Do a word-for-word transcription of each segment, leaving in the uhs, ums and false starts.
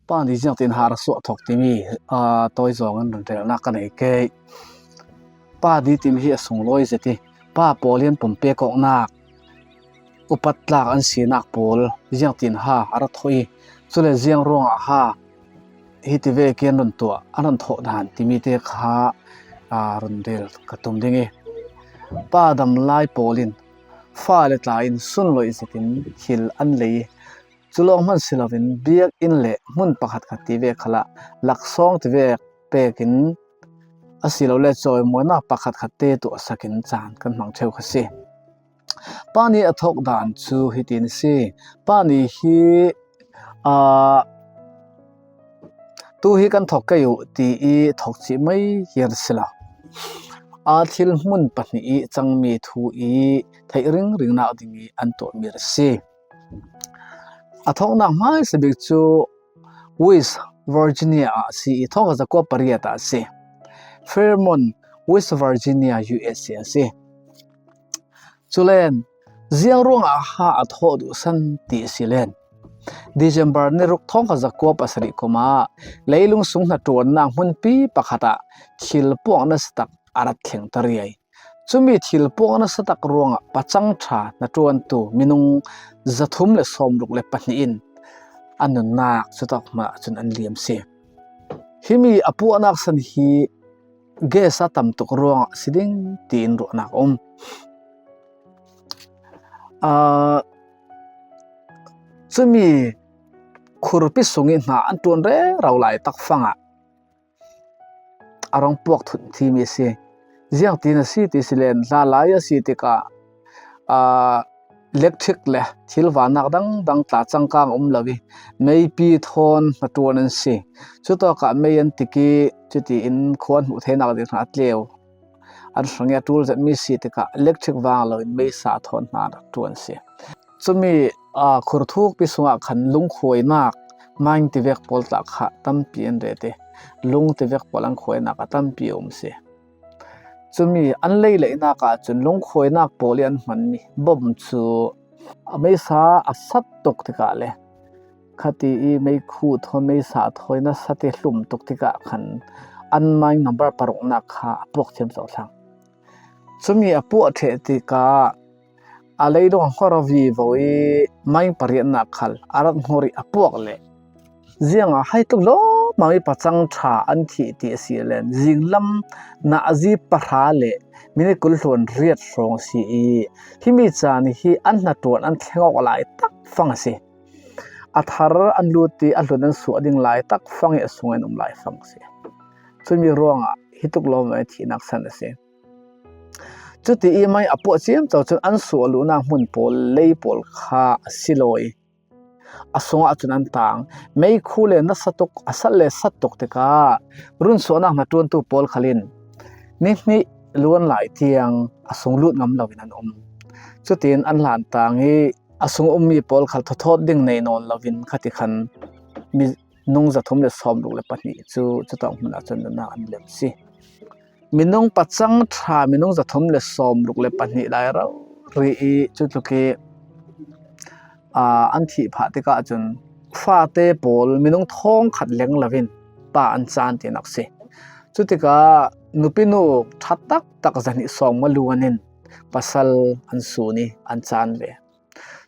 Pa ni ziangtin har a suah thawk timi, a, tawi zawng an rawn relna ka nei kei. Pa ni timi hi a sunglawi zet i, pa pawl hian pumpek awknak, upat tlak an sinak pawl ziangtin ha a ra thawh i, chule ziang ruangah ha hiti vek hian rawn tuah, a rawn thawh dan timi te kha, a, rawn rel ka tum ding i. Pa dam lai pawlin fa le tlaiin sunlawih zetin thil an lei i, chulawng hman si lovin biak in leh hmun pakhat khat ti vek khalah laksawng ti vek pekin a si lo le chawimawina pakhat khat te tuahsakin chan kan hmang theuh kha si. Pa ni a thawk dan chu hitin si. Pa ni hi, a, tu hi kan thawk kei u ti i thawk chih mai hian si lo. A thil hmun pahnih i chang mi thu i theih ring ringnak ding i an tuah mi si. A thawknak hmaisa bik chu West Virginia ah si i, thawngkhat zakua pariat ah si. Fairmont, West Virginia, U S A a si. Chulen, ziang ruangah ha a thawh duhsan ti si len. December ni ruk thawngkhat zakua pasarih kuma leilung sung hnaṭuanna hmunpi pakhatah thil puak nasa tak a rat thleng ta riai. Chumi thil puak nasa tak ruangah pachang ṭha hnaṭuantu minung zathum leh sawmruk leh pahnihin a nunnak chutak hmaah chuan an liam si. Himi a puahnak san hi gas a tam tuk ruangah si ding tiin ruahnak a awm. A, chumi khurpi sung i hna an ṭuan rero lai tak fangah a rawng puak thut thi mi si. Ziang tiin a si ti si len, hla lai a si tikah, a, electric leh thil vannak dang dang tla changkang a awm lo i, meipi thawn hnaṭuan an si. Chutawkah mei an tik i, chutiin khua an hmuh theihnak ding hna a tleu. An hrangia tul zet mi si tikah electric vang loin meisa thawn hna hnaṭuan si. Chumi, a, khur thukpi sungah khan lungkhuainak, mine ti vek pawl tla kha tampi an ret i, lung ti vek pawl an khuainak a tampi a awm si. Chumi an lei lehnakah chuan lungkhuainak pawl i an hman mi bomb chu a meisa a sat tuk tikah le, khati i meikhu thawn meisa thawn a sat i hlum tuk tikah khan an mine number paruknak kha a puak thiam chauh thlang. Chumi a puah ṭheh tikah a leilung a nghawr a vivo i mine pariatnak khal a rat nghawr i a puak leh. Ziangah hai tluk hlawm mai pachang ṭha an thih tih a si len, zinglam nahzi pahra leh minute kul hluan riat hrawng si i, himi chan hi an hnaṭuan an thleng awk lai tak fang a si. A thar an lut i a hlun an suah ding lai tak fang i a sung an awm lai fang a si. Chumi ruangah hi tluk hlawm mai thihnak san a si. Chuti i mine a puah chiam chauh chuan an suah luhna hmun pawl lei pawl kha a si lawi. A sungah chuan an tang. Meikhu leh nasa tuk, a sat leh sat tuk tikah run suahnak hnaṭuantu pawl khalin ni hnih luan lai tiang a sung lut ngam lovin an awm. Chutin an hlan tang i a sung awm mi pawl khal thawthawt ding nei nawn lovin khati khan mi nung zathum leh sawmruk leh pahnih chu chutawk hmunah chuan nunna an lem si. Minung pachang ṭha, minung zathum leh sawmruk leh pahnih lai rau ri i chutluk i, a, an thih phah tikah chuan fate pawl minung thawng khat leng lovin pa an chan tihnak si. Chutikah nupinu ṭha tak tak zahnih sawm nga luanin pasal an sun i an chan ve.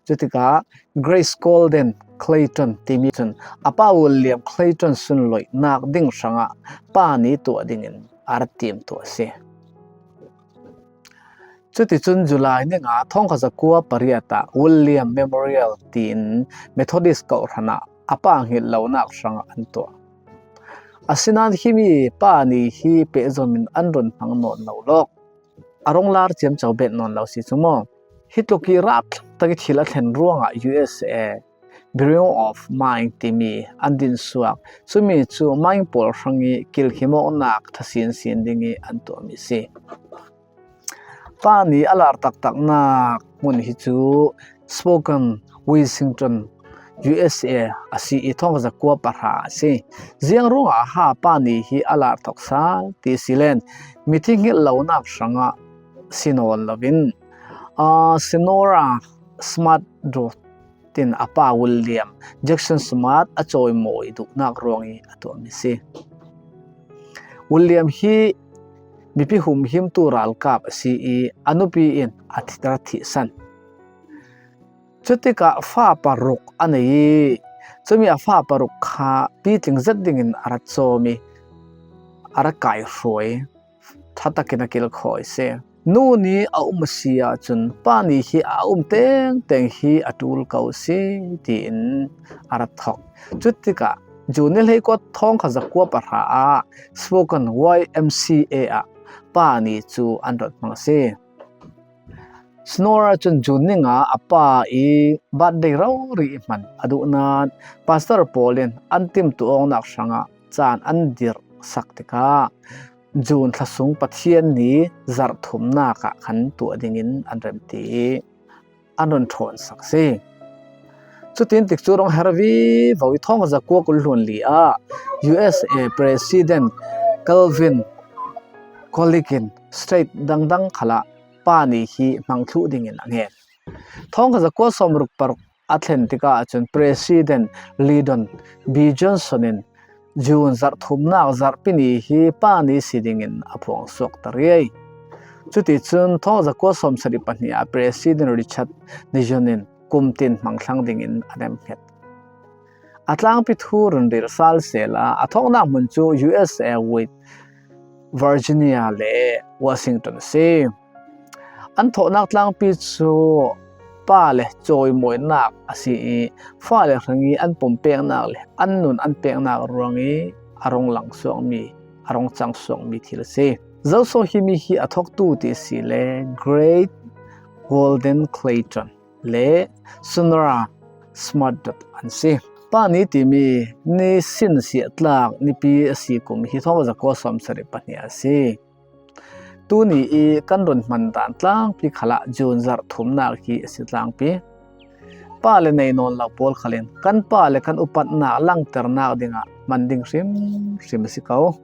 Chutikah Grace Golden Clayton timi chuan a pa William Clayton sunlawih nak ding hrangah pa ni tuah dingin a ra tiam tuah si. Chuti chun July ni nga thawngkhat zakua pariatah William Memorial tiin Methodist kohhranah a pa nghilh lo nak hrangah an tuah. Asinan himi pa ni hi pehzawmin an rawn hmang nawn lo lawk. A rawng lar chiam chau bet nawn lo si chu maw? Hi tluk i rak tak i thil a thlen ruangah U S A Bureau of Mine timi an din suak. Chumi chu mine pawl hrang i kilkhimawknak tha sin sin ding i an tuah mi si. Pa ni a lar tak taknak hmun hi chu Spokane, Washington, U S A a si i thawngkhat zakua pahra a si. Ziang ruangah ha pa ni hi a lar thawk sa ti si len, mithi nghilh lo nak hrangah si nawn lovin, a, Sonora Smart Dodd in a pa William Jackson Smart a chawimawi duhnak ruangin a tuahmi a si. William hi mipi humhimtu ralkap a si i a nupi in a thi-, a rat thihsan. Cutikah fa paruk a nei i cumi a fa paruk kha pitling zet dingin a rat cawm i a rat kaihruai ṭhatakin a kilkhawi a si. Nu nih a um a si ahcun pa nih hi a um tengteng hi a ṭul ko a si tiin a rat thawk. Cutikah June ni hleikua thawngkhat zakua pahra ah Spokane Y M C A ah pa nih cu an rawt hmang a si. Sonora cun June ni nga a pa i birthday rori i hman a duh nain pastor pawl in an timtuahnak hrangah caan an dirhsak tikah June thla sung Pathian ni zarh thumnak ah khan tuah dingin an remti i an run ṭhawnsak a si. Cutin tikcu rung her vivo i thawngkhat zakua kul hluan li ah U S A President Calvin Coolidge in state dangdang khalah pa nih hi hmang thluh dingin a ngen. Thawngkhat zakua sawmruk paruk a thlen tikah cun President Lyndon B Johnson in June zarh thumnak zarhpi ni hi pa ni si dingin a phuang suak ta riai. Cuticun thawngkhat zakua sawmsarih pahnih ah President Richard Nixon in kum tin hmang thlang dingin a nemhnget. A tlangpi thu run rel sal sehla a thawknak hmun cu U S A West Virginia le Washington a si. An thawhnak tlangpi cu pa le cawimawinak a si i fale hrang i an pumpeknak le an nun an peknak ruang i a rung langsuakmi, a rung cangsuakmi thil a si. Zoso hi mi hi a thawktu ti si le Great Golden Clayton le Sonora Smart dot an si. Pa ni timi ni sin siahtlak nipi a si kum hi thawngkhat zakua sawmsarih pahnih a si. Tuni i kan run hman dan tlangpi khalah June zarh thumnak hi a si tlangpi. Pa le nei nawn lo pawl khalin kan pa le kan upatnak langternak dingah hman ding hrimhrim a si ko.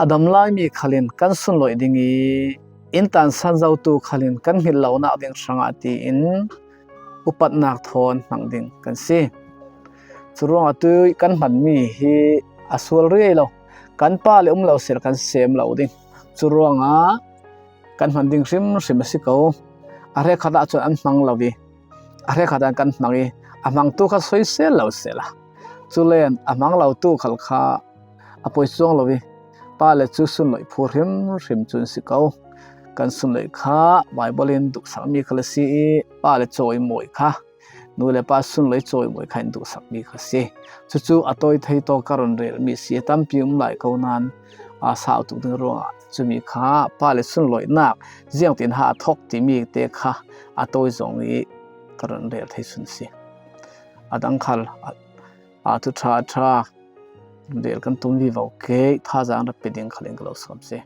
A dam laimi khalin kan sunloih ding i inn tansan zotu khalin kan hngilh lonak ding hrangah tiin upatnak thawn hmang ding kan si. Curuangah tu kan hmanmi hi a sual riai lo. Kan pa le um lo sehla kan sem lo ding. Curuangah kan hman ding hrimhrim a si ko. A hrekkhat ahcun an hmang lo i a hrekkhat ah kan hmang i a hmangtu kha soisel lo sehla. Culen a hmang lotu khal kha a poi cuang lo i pa le cu sunloih phu hrimhrim cu an si ko. Kan sunloih kha Baibal in duhsakmi khal a si i pa le cawimawi kha, nu le pa sunloih cawimawi kha in duhsakmi kha a si. Cucu a tawi thei tawk ka run relmi si, tampi um lai ko nain a sau tuk ding ruangah cumi kha pa le sunloihnak ziangtin ha a thawk timi te kha a tawi zong i ka run rel thei sun si. A dang khal a, a thu ṭha ṭha rel kan tum vivo ke, thazaang rak pe ding khalin ka lo sawm si.